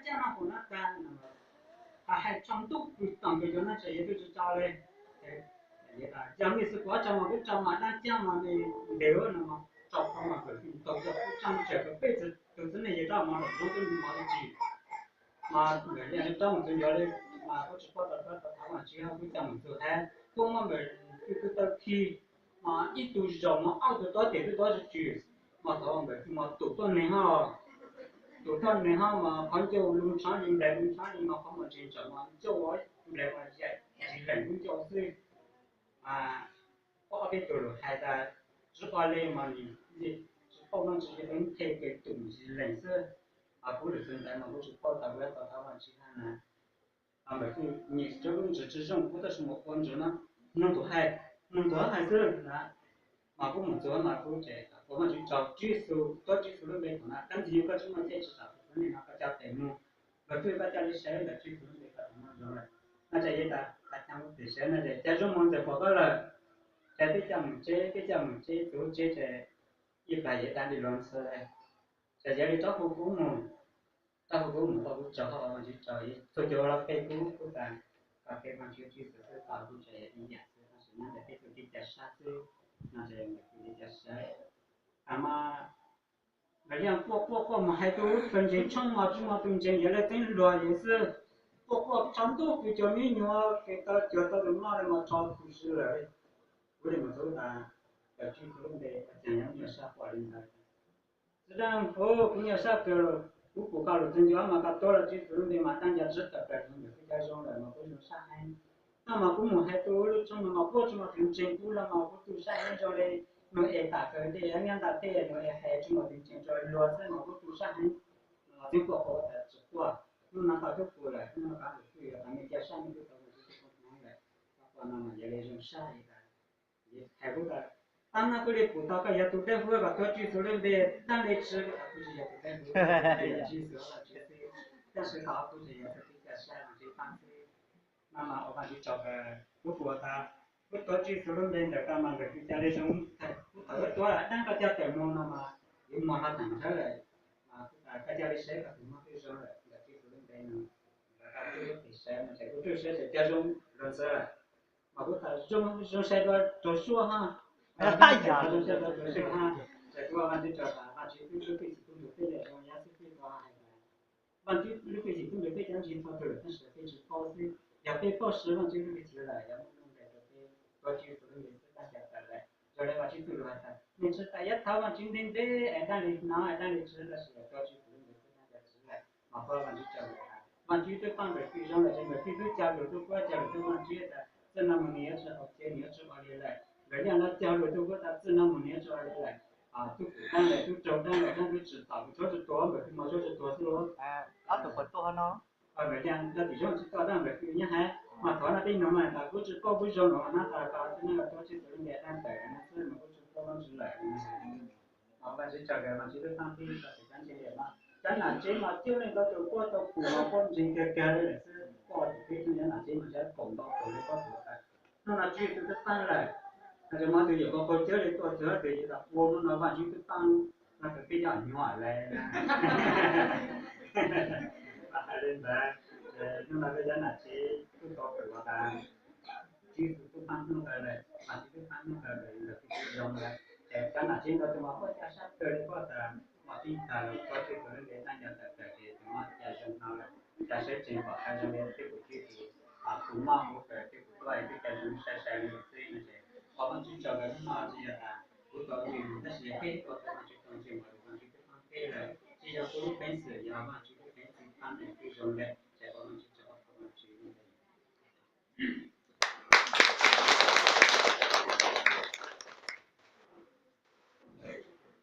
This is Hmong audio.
caj no kuv nab tag no, hais tsaus ntuj kws toom kws yuav noj tsev yuav twb tsis tso li. Yog mej xwb kuv tso mas kuv tso mas dab caj mas mej ntev no mas tso qhov mas kws tau yog kuv tso tsawg kws peb tug txiv neej yawg rab mov lawm zoo twb mov twb tsis mas lawm yog rab mus txug ncuav li mas kuv tsis paub tau rab tau thav mas tsis yog kuv coj mus txug hab kuv muab npawg twb tau khi mas ib tug zaum mas ob tug tob tes twb tob tsis tsw mas thov npawg twb mas tus tuab neeg ho tus tuab neeg ho mas qhov ncauj lug ntshav li nplaig lug ntshav li mas qhov muag ntsis ntsaum mas ncauj nplaig mas yam tsis lees lub ncauj xwb. Ob peb tug lug hais tas tsis ua li mas nws tsis paub Vaajtswv ces peb nthe kws tus mus tsis lees xwb. Kuv lug txug ntawd mas kuv tsis paub tas kuv yuav tau thov Vaajtswv hab na. Npawg twb nyiam tsob lub ntsis tsis zoo kuv tab sis mas ua ntsis no, noog tus hais, noog tus hais xwb na. Mas kuv mus txug mas kuv ces ua Vaajtswv tsaug Tswv Yexus, tuav Tswv Yexus lub npe thaum na, kab ntxig yog koj tsis muaj caij tsis tam tus txiv neej no koj coj tes mus, npawg twb koj coj li sawv ntawm Tswv Yexus lub npe koj tus muaj zoo lawm. No ces yog tas tas coj tes sawv no ces cas zoo mog ntxawm pom koj lawm. Ces peb coj mus tseb, peb coj mus tseb txug tseb ces ib plag yawg dab li los ntxhw, ces yawg li rov hu kuv mus, rov hu kuv mus tau kuv tsaug, Vaajtswv tsaug, txhua caug los qe kuv, kuv tas kom qe Vaajtswv Tswv Yexus xwb tau kuv tsaug yog ib yam xwb tab sis nyob ntawm peb tug kev cai sab xwb, no ces ntawm peb kev cai sab. Mas npawg Liaj quaj quaj quaj mus hais tus lub tug ntseeg tshoob mas tsis muaj tus ntseeg, yawg le teeb luag yawg xwb. Quaj quaj tsaus ntuj kws cov me nyuam kws tau cuag tau tus noj li mas tso tu si lawm. Kuv li mus txug tas, yog Tswv Yexus lub npe, cas yog nyuaj sab pom li ntawd. Txiv Daj Huv, kuv nyuaj sab kawg, kuv pum koj lug txug ntua mas koj tuav los Tswv Yexus lub npe mas dlaab ncav tsi tawm plaws rua ntawm kuv cov zoo lawm mas kuv zoo sab heev. No mas kuv mus hais tus lub tshoob no mas puab tsis muaj tus ntseeg, kuv los mas kuv tu sab heev zoo li nug es tam kawg tej, nyob ntawm tej nug es hais tsis muaj tus ntseeg rua luag xwb mas kuv tu sab heev. Txiv quaj quaj tas tsis quaj, hnub no koj tub pum lawm, hnub no koj lug twb yog tas mej ca sab mej tub tau tus tub tub hnub lawm, koj quaj no mas yog li zoo sab li tas. Hais kuv tas, tab no kuv li pum tau koj yog tus dawb huv, koj tuav Tswv Yexus lub npe dlaab li tsi, kuv tas kuv tsis yog tus dawb huv, yog Tswv Yexus, Tswv Yexus, tab sis koj kuv tsis yog tus tub ca sab mas tsis paab xwb. No mas ua Vaajtswv tsaug, kuv pum tas kuv tuav Tswv Yexus lub npe ntawm koj mas ntawm kuv ca li zoo, kuv thaum kuv tuav dlaab koj ca tawm moog no mas yuav moog hlo taag nrhawv lawm. Mas kuv tas koj ca li sab koj tus moog twb zoo lawm ntawm Tswv Yexus lub npe no, koj tub lub npe sab no ces kuv tub sab ces ca zoo lug ntxhw lawm. Mas kuv tas zoo, zoo sai dua raug suab hab, zoo sai dua raug suab hab, ces kuv ua Vaajtswv tsaug tas Vaajtswv tub lub hwj chim tub ntawm peb yog zoo yam xwb peb tau hais tas Vaajtswv lub hwj chim tub ntawm peb cov ntseeg txhua tug lawm tab sis peb tsis paub xwb. Yog peb paub siv Vaajtswv lub hwj chim lawm yog muaj nuj nqis rua peb, tuav Tswv Yexus lub npe xwb dlaab ncav tawm lawm. Zoo le Vaajtswv txuj lug has tas mej tsi tas yuav thov Vaajtswv ntev ntev es dlaab li no es dlaab li tsi, tab sis yog tuav Tswv Yexus lub npe xwb dlaab ncav tawm lawm. Mas kuv ua Vaajtswv tsaug tas Vaajtswv twb paab npawg Fij zoo lawm ces npawg Fij twb ca lug tub kuab, ca lug tub Vaajtswv tas txij no mus nwg yuav tsi haus cawv, nwg yuav tsi ua li lawm. Npawg Liaj los ca lug tub kuab tas txij no mus nwg yuav tsi ua li lawm. Tub pum dlaab lawm, tub raug dlaab lawm, dlaab tub tsi tom, kuv tsuav tsi tuav, npawg Fij mas tsuav tsi tuav xwb lauj. Npawg Liaj lawv tim zoo tsi tuaj dlaab npawg Fij nyob hab. Mas thov no peb nug mas tas kuv tsi paub kuv zoo nuav nab tas koj txij no tuav Tswv Yexus lub npe dlaab tawm no xwb mas kuv tsi paub Vaajtswv lawm. Mas Vaajtswv tsaug kawg, Vaajtswv twb paab peb tau tes cov ntseeg lawm no. Cov nam tsev mas cuaj leej tau tus kuab tau pum mas kuab ntseeg kawg kawg li lawm xwb, kuab tus peb tug cov nam tsev mas tseem kaum ntau tus li kuab tus tas. Nub no Tswv Yexus twb paab lawm, no ces mas tus yawm qaug qaug cawv li tuaj txug tus yawm tas ua nub no Vaajtswv twb paab, no tus peb cov nyuag lawm. Hais li ntawd, nub no peb cov nam tsev twb tau pum tas Tswv Yexus twb paab nub kawg lawm, Vaajtswv twb paab nub kawg lawm, ntawm Tswv Yexus zoo lawm. Ces cov nam tsev ntau tus mas kuj ca sab kawg li kuj tas mas pib tag lawm, kuj Tswv Yexus lub npe dlaab ncav tawm kawg ces tus mas ca zoo no lawm. Cas sawv tsees pom qab zoo li twb pum Tswv Yexus, tus maj mus kawg twb pum tuaj es twb ca zoo sai sai li lawm xwb no ces ua Vaajtswv tsaug kawg nub no tsis yog tas kuv tau lub npe mus tab sis yog peb tau tau Vaajtswv tau ntseeg mas Vaajtswv twb paab peb lawm, tsis yog kuv lub peev xwm, yog Vaajtswv lub peev xwm paab nws twb zoo lawm.